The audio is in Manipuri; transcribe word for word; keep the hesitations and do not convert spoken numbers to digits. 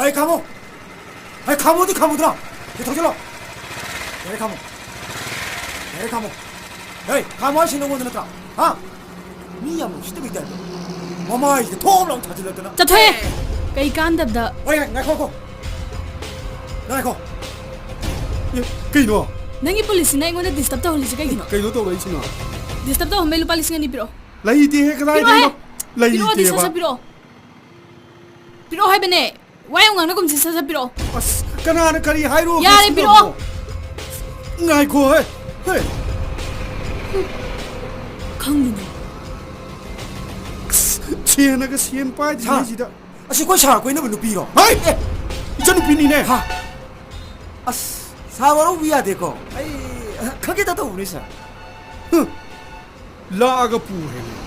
ꯑꯩ ꯈꯥꯝꯃꯣ! ꯑꯩ ꯈꯥꯝꯃꯣꯗꯤ ꯈꯥꯝꯃꯨꯗ꯭ꯔꯥ? ꯁꯤ ꯊꯧꯖꯤꯜꯂꯣ! ꯌꯥꯔꯦ, ꯈꯥꯝꯃꯣ! ꯌꯥꯔꯦ, ꯈꯥꯝꯃꯣ! ꯍꯦ, ꯈꯥꯝꯃꯣ ꯍꯥꯏꯁꯤ ꯅꯉꯣꯟꯗ ꯅꯠꯇ꯭ꯔꯥ? ꯍꯥ? ꯃꯤ ꯌꯥꯝ ꯎꯁꯤꯠꯇꯕꯒꯤ ꯇꯥꯏꯞꯇ ꯃꯃꯥꯏꯁꯤꯗ ꯊꯣꯝ ꯂꯥꯎ ꯊꯥꯖꯤꯜꯂꯛꯇꯅ꯫ ꯆꯠꯊꯣꯛꯑꯦ! ꯀꯩ ꯀꯥꯟꯗꯕꯗ꯫ ꯍꯣꯏ, ꯉꯥꯏꯈꯣ, ꯉꯥꯏꯈꯣ! ꯉꯥꯏꯈꯣ! ꯑꯦ, ꯀꯩꯅꯣ? ꯅꯪꯒꯤ ꯄꯨꯂꯤꯁꯁꯤꯅ ꯑꯩꯉꯣꯟꯗ ꯗꯤꯁꯇꯔꯕ ꯇꯧꯍꯜꯂꯤꯁꯦ ꯀꯩꯒꯤꯅꯣ? ꯀꯩꯅꯣ ꯇꯧꯔꯛꯏꯁꯤꯅ? ꯗꯤꯁꯇꯔꯕ ꯇꯧꯍꯟꯕꯩ ꯂꯨꯄꯥ ꯂꯤꯁꯤꯡ ꯑꯅꯤ ꯄꯤꯔꯛꯑꯣ꯫ ꯂꯩꯇꯦꯍꯦ, ꯄꯤꯔꯛꯑꯣꯍꯦ! ꯀꯗꯥꯏꯗꯩꯅꯣ? ꯄꯤꯔꯛꯑꯣ, ꯂꯩꯇꯦꯕ꯫ ꯗꯤꯁꯇꯔꯕ ꯄꯤꯔꯛꯑꯣ꯫ ꯄꯤꯔꯛꯑꯣ ꯍꯥꯏꯕꯅꯦ꯫ ꯋꯥ ꯌꯥꯝ ꯉꯥꯡꯅꯒꯨꯝꯁꯤ, ꯁꯠ ꯁꯠ ꯄꯤꯔꯛꯑꯣ꯫ ꯑꯁ, ꯀꯅꯥꯅ ꯀꯔꯤ ꯍꯥꯏꯔꯨꯔꯒꯦ ꯌꯥꯔꯦ, ꯁꯤꯗꯕꯣ? ꯄꯤꯔꯛꯑꯣ꯫ ꯉꯥꯏꯈꯣ, ꯍꯦ, ꯍꯦ꯫ ꯈꯪꯗꯦꯅꯦ꯫ ꯑꯁ, ꯁꯦꯟꯅꯒ ꯁꯦꯟ ꯄꯥꯏꯗ꯭ꯔꯤꯉꯩꯁꯤꯗ꯫ ꯁꯥꯔ, ꯑꯁꯤ ꯑꯩꯈꯣꯏ ꯁꯥꯔ ꯀꯣꯏꯅꯕ ꯅꯨꯄꯤꯔꯣ? ꯍꯩ! ꯏꯆꯟꯅꯨꯄꯤꯅꯤꯅꯦ꯫ ꯍꯥ? ꯑꯁ, ꯁꯥꯔ ꯋꯥꯔꯧꯕꯤ ꯌꯥꯗꯦꯀꯣ꯫ ꯑꯩ ꯈꯪꯒꯦ ꯇꯧꯕꯅꯤ, ꯁꯥꯔ꯫ ꯍꯨꯝ꯫ ꯂꯥꯛꯑꯒ ꯄꯨꯈ꯭ꯔꯦꯅꯦ꯫